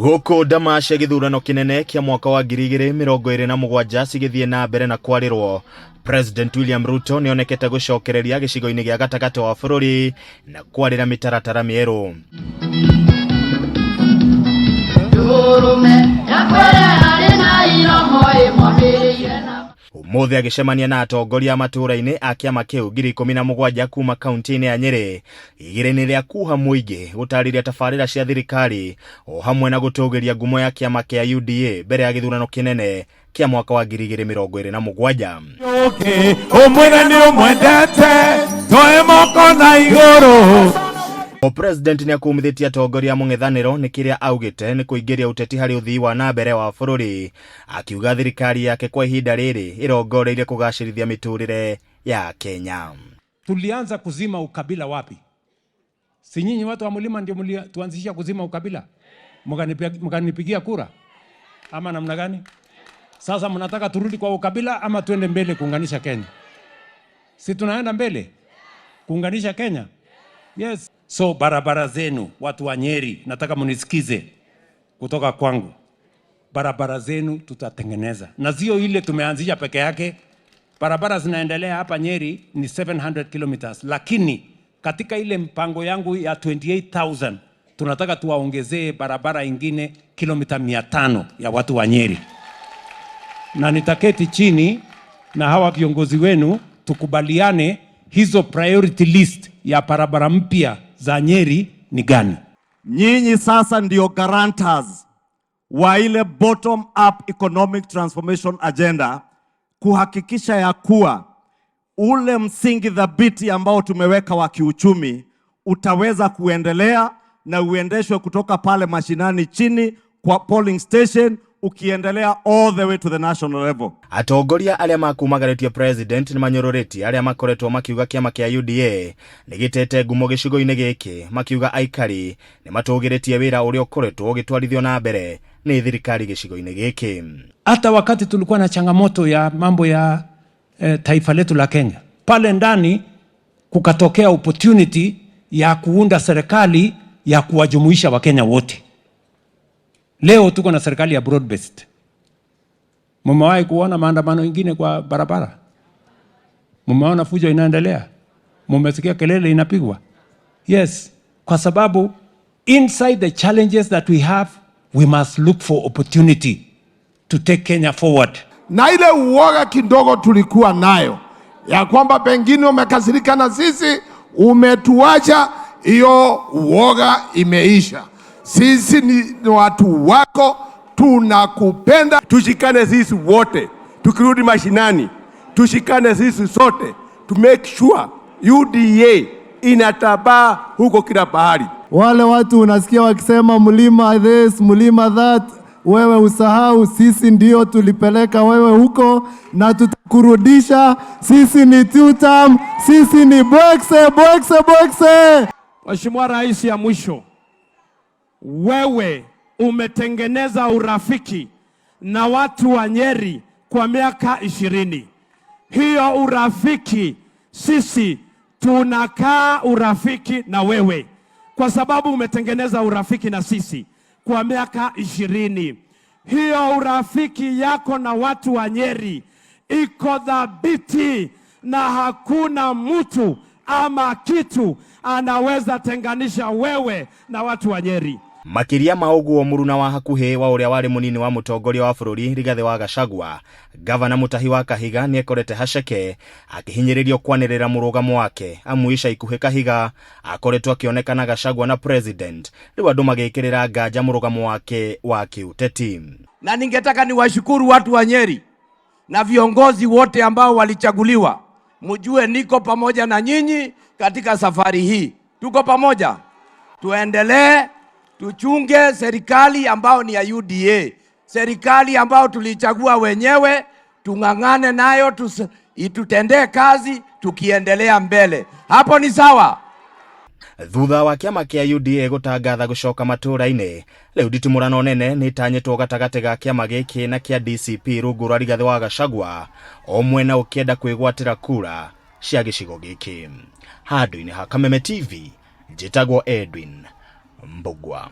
Gũkũ ndama cia gĩthurano kĩnene kĩa mwaka wa 2027 cigĩthiĩ na mbere na kwarĩrwo, President William Ruto nĩonekete gũcokereria gĩcigo-inĩ gĩa gatagatĩ wa bũrũri na kwarĩra mĩtaratara mĩerũ. Ũmũthĩ agĩcemania na atongoria a matũũra-inĩ a kĩama kĩu 17,000 kuma kaunti-inĩ ya Nyĩrĩ igĩrĩ-inĩ rĩa kuha mũingĩ gũtarĩria tabarĩra cia thirikari o hamwe na gũtũgĩria ngumo ya kĩama kĩa UDA mbere ya gĩthurano kĩnene kĩa mwaka wa 2027. Ũmwĩre nĩ ũmwendete toe moko na igũrũ. O president nĩ akumithĩtie atongoria a mũng'ethanĩro nĩ kĩrĩa augĩte nĩ kũingĩria ũteti harĩ ũthii wa na mbere wa bũrũri, akiuga thirikari yake kwa ihinda rĩrĩ ĩrongoreirie kũgacĩrithia mĩtũrĩre ya Kenya. Tulianza kuzima ukabila wapi? Si nyinyi watu wa mlima ndio mlituanzisha kuzima ukabila? Mkanipigia kura ama namna gani? Sasa mnataka turudi kwa ukabila ama tuende mbele kuunganisha Kenya? Si tunaenda mbele kuunganisha Kenya? Yes. So barabara zenu watu wa Nyeri, nataka mnisikize kutoka kwangu. Barabara zenu tutatengeneza, na sio ile tumeanzisha peke yake. Barabara zinaendelea hapa Nyeri ni 700 kilometers, lakini katika ile mpango yangu ya 28,000 tunataka tuwaongezee barabara ingine kilomita 500 ya watu wa Nyeri, na nitaketi chini na hawa viongozi wenu tukubaliane hizo priority list ya barabara mpya za Nyeri ni gani. Nyinyi sasa ndio guarantors wa ile bottom up economic transformation agenda, kuhakikisha ya kuwa ule msingi thabiti ambao tumeweka wa kiuchumi utaweza kuendelea na uendeshwe kutoka pale mashinani chini kwa polling station ukiendelea all the way to the national level. Atongoria arĩa makumagarĩtie president nĩ manyũrũrĩtie arĩa makoretwo makiuga kĩama kĩa UDA nĩ gĩtete ngumo gĩcigo-inĩ gĩkĩ, makiuga aikari nĩ matũgĩrĩtie wĩra ũrĩa ũkoretwo ũgĩtwarithio na mbere nĩ thirikari gĩcigo-inĩ gĩkĩ. Hata wakati tulikuwa na changamoto ya mambo ya taifa letu la Kenya, pale ndani kukatokea opportunity ya kuunda serikali ya kuwajumuisha Wakenya wote. Leo tuko na serikali ya broad based. Mumewahi kuona maandamano ingine kwa barabara? Mumeona fujo inaendelea? Mumesikia kelele inapigwa? Yes, kwa sababu inside the challenges that we have, we must look for opportunity to take Kenya forward. Na ile uoga kidogo tulikuwa nayo ya kwamba pengine umekasirika na sisi, umetuacha, hiyo uoga imeisha. Sisi ni watu wako, tunakupenda. Tushikane sisi wote, tukirudi mashinani, tushikane sisi sote to make sure UDA inatambaa huko kila pahali. Wale watu unasikia wakisema mlima this, mlima that, wewe usahau, sisi ndio tulipeleka wewe huko na tutakurudisha. Sisi ni tutam, sisi ni bwekse, bwekse, bwekse. Mheshimiwa Rais, ya mwisho, wewe umetengeneza urafiki na watu wa Nyeri kwa miaka 20. Hiyo urafiki sisi tunakaa urafiki na wewe kwa sababu umetengeneza urafiki na sisi kwa miaka 20. Hiyo urafiki yako na watu wa Nyeri iko thabiti na hakuna mtu ama kitu anaweza tenganisha wewe na watu wa Nyeri. Makĩria ma ũguo, mũruna wa hakuhĩ wa ũrĩa warĩ mũnini wa mũtongoria wa bũrũri Rigathĩ wa Gachagua, Gavana Mutahi wa Kahiga, nĩekorete haceke akĩhinyĩrĩrio kwanĩrĩra mũrũgamo wake, amu ica ikuhĩ Kahiga akoretwo akĩonekana Gachagua na president, rĩu andũ magĩkĩrĩra nganja mũrũgamo wake wa kĩũteti. Na ningetaka niwashukuru watu wa Nyeri na viongozi wote ambao walichaguliwa, mjue niko pamoja na nyinyi katika safari hii. Tuko pamoja, tuendelee, tuchunge serikali ambao ni ya UDA, serikali ambao tulichagua wenyewe, tung'ang'ane nayo, itutendee kazi tukiendelea mbele. Hapo ni sawa. Thutha wa kĩama kĩa UDA gũtangatha gũcoka matũũra-inĩ, rĩu nditimũrano nene nĩ ĩtanyĩtwo gatagatĩ ga kĩama gĩkĩ na kĩa DCP rungu rwa Rigathĩ wa Gachagua, o mwena ũkĩenda kwĩgwatĩra kura cia gĩcigo gĩkĩ. Handũ-inĩ ha Kameme TV, njĩtagwo Edwin Mbugua.